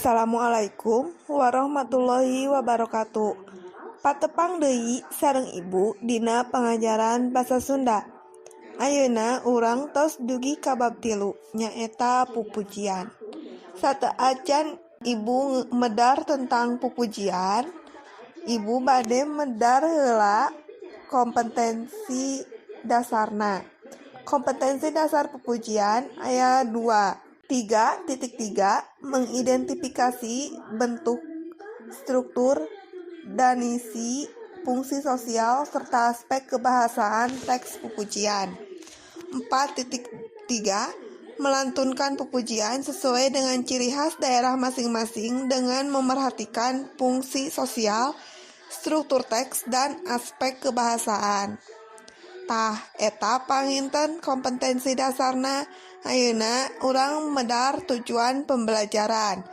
Assalamualaikum warahmatullahi wabarakatuh. Patepang deui sareng Ibu dina pangajaran basa Sunda. Ayeuna urang tos dugi ka bab 3, nyaeta pupujian. Sateuacan Ibu medar tentang pupujian, Ibu bade medar heula kompetensi dasarna. Kompetensi dasar pupujian aya 2. 3.3 Mengidentifikasi bentuk, struktur, dan isi, fungsi sosial, serta aspek kebahasaan teks pupujian. 4.3 Melantunkan pupujian sesuai dengan ciri khas daerah masing-masing dengan memerhatikan fungsi sosial, struktur teks, dan aspek kebahasaan. Tah, eta panginten kompetensi dasarna. Ayeuna urang medar tujuan pembelajaran.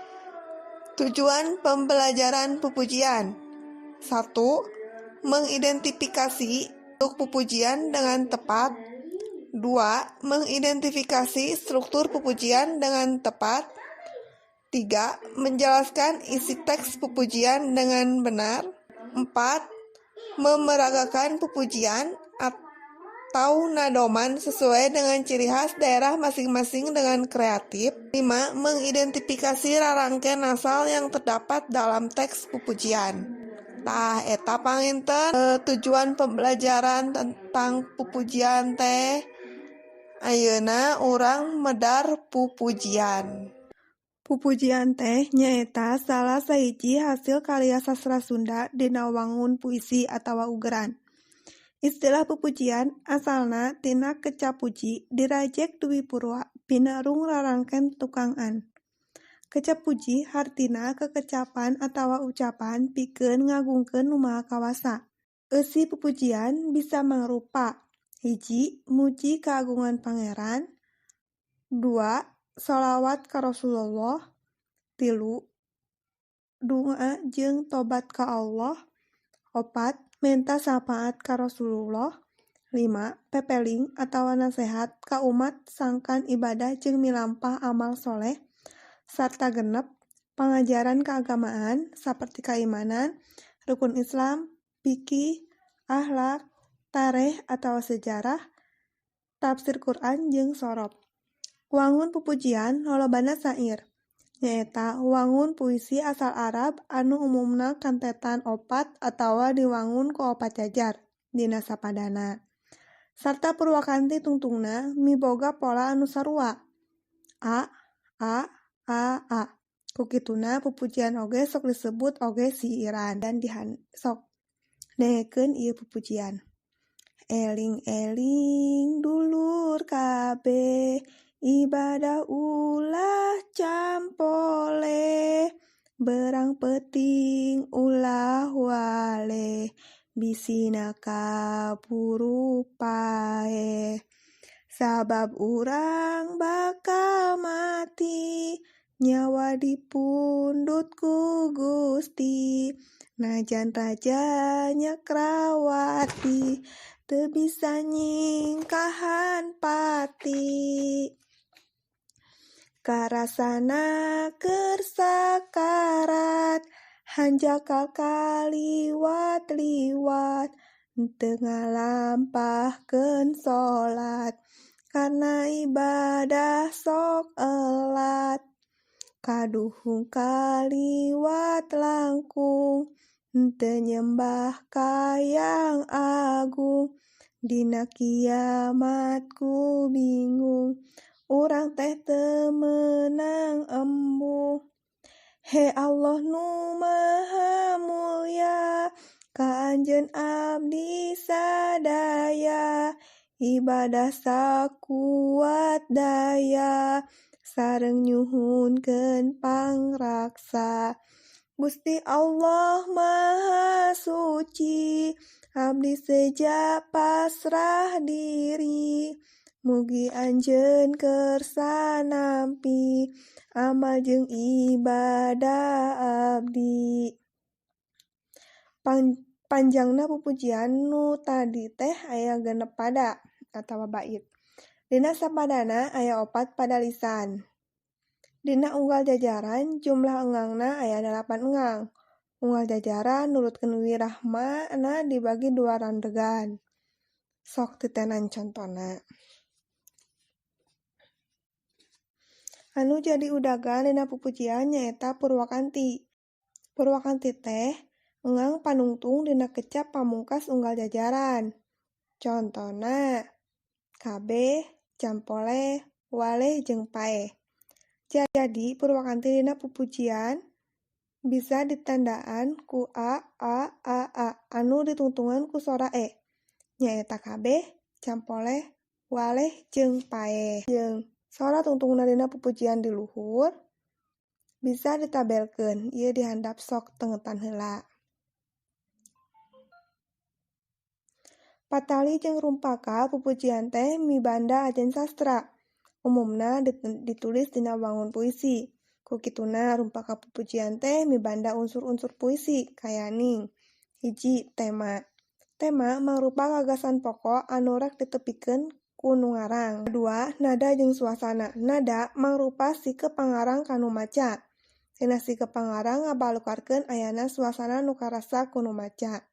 Tujuan pembelajaran pupujian. 1. Mengidentifikasi bentuk pupujian dengan tepat. 2. Mengidentifikasi struktur pupujian dengan tepat. 3. Menjelaskan isi teks pupujian dengan benar. 4. Memeragakan pupujian atau nadoman sesuai dengan ciri khas daerah masing-masing dengan kreatif. 5. Mengidentifikasi rarangken nasal yang terdapat dalam teks pupujian. Tah, eta panginten tujuan pembelajaran tentang pupujian teh. Ayeuna urang medar pupujian. Pupujian teh nyaeta salah sahiji hasil karya sastra Sunda dina wangun puisi atawa ugeran. Istilah pupujian asalna tina kecap puji dirajek dwipurwa binarung rarangken tukang-an. Kecap puji hartina kekecapan atawa ucapan pikeun ngagungkeun Nu Maha Kawasa. Eusi pupujian bisa mangrupa: 1. Muji kagungan Pangeran, 2. Sholawat ka Rasulullah, 3. Dunga jeung tobat ka Allah, 4. Menta sapaat ka Rasulullah, 5. Pepeling atawa nasehat ka umat sangkan ibadah jeung milampah amal soleh, sarta 6. Pangajaran keagamaan saperti kaimanan, rukun Islam, fikih, akhlak, tareh atawa sejarah, tafsir Quran jeung shorof. Wangun pupujian lolobana syair, nyaeta wangun puisi asal Arab anu umumna kantetan opat atawa diwangun ku opat jajar dina sapadana. Sarta purwakanti tungtungna miboga pola anu sarua, a a a a. Ku kituna pupujian oge sok disebut oge siiran dan dihan sok dengekeun ieu pupujian. Eling-eling dulur kabeh, ibadah ulah campole, berang peuting ulah waleh, bisina kaburu paeh. Sabab urang bakal mati, nyawa dipundut ku Gusti, najan raja nyakrawati teu bisa nyingkahan pati. Karasana keur sakarat, hanjakal kaliwat-liwat, teu ngalampahkeun salat, karna ibadah sok elat. Kaduhung kaliwat langkung, teu nyembah ka Yang Agung, dina kiamat ku bingung, urang teh teu meunang embung. He Allah nu Maha Mulya, ka Anjeun abdi sadaya, ibadah sakuat daya, sareng nyuhunkeun pangraksa. Gusti Allah Maha Suci, abdi seja pasrah diri, mugi Anjeun kersa nampi amal jeung ibadah abdi. Panjangna pupujian nu tadi teh aya 6 pada atawa bait. Dina sapadana aya 4 pada lisan. Dina unggal jajaran jumlah enggangna aya 8 enggang. Unggal jajaran nurutkeun wirahmana dibagi 2 randegan. Sok titenan contona. Anu jadi udagan dina pupujian nyaeta purwakanti. Purwakanti teh engang panungtung dina kecap pamungkas unggal jajaran. Contona kabeh, campoleh, waleh jeung paeh. Jadi purwakanti dina pupujian bisa ditandaan ku a a a a anu ditungtungan ku sora e. Nyaeta kabeh, campoleh, waleh jeung paeh. Jeung sora tungtungna dina pupujian di luhur bisa ditabelkeun ieu di handap sok tengetan heula. Patali jeung rumpaka pupujian teh mibanda ajen sastra. Umumna ditulis dina wangun puisi. Ku kituna rumpaka pupujian teh mibanda unsur-unsur puisi kayaning 1. Tema. Tema mangrupa gagasan pokok anu rek ditepikeun ku nu ngarang. 2. Nada jeung suasana. Nada mangrupa sikep pangarang ka nu maca. Dina sikep pangarang ngabalukarkeun ayana suasana nu karasa ku nu maca.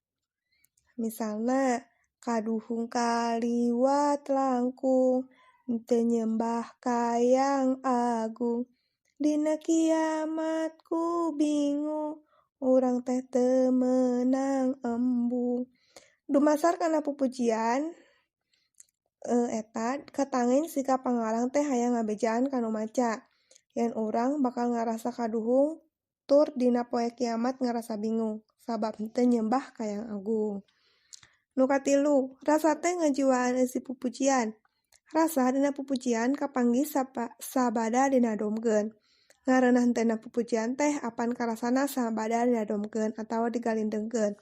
Misalna, kaduhung kaliwat langkung, teu nyembah ka Yang Agung. Dina kiamat ku bingung, urang teh teu meunang embung. Dumasar kana pupujian eta katangin sikap pangarang teh hayang ngabejaan ka nu maca. Yen urang bakal ngarasa kaduhung tur dina poe kiamat ngarasa bingung sabab henteu nyembah ka Yang Agung. Nu katilu, rasa teh ngajiwaan eusi pupujian. Rasa dina pupujian kapanggih sabada dinadomkeun. Ngareunah henteu pupujian teh apan karasana sabada dinadomkeun atawa digalindengkeun.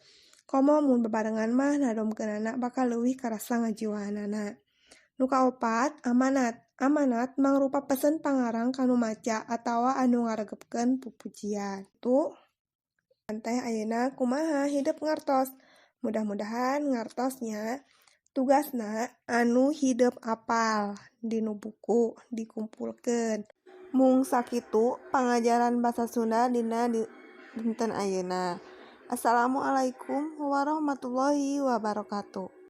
Komo mun bebarengan mah nadomkeunana bakal leuwih karasa ngajiwaanana. Nu kaopat, amanat. Amanat mangrupa pesen pangarang ka nu maca atawa anu ngaregepkeun pupujian. Tu teh ayeuna kumaha hidep ngartos. Mudah-mudahan ngartosnya. Tugasna anu hidep apal dinu buku dikumpulkeun. Mung sakitu pangajaran basa Sunda dina dinten ayeuna. Assalamualaikum warahmatullahi wabarakatuh.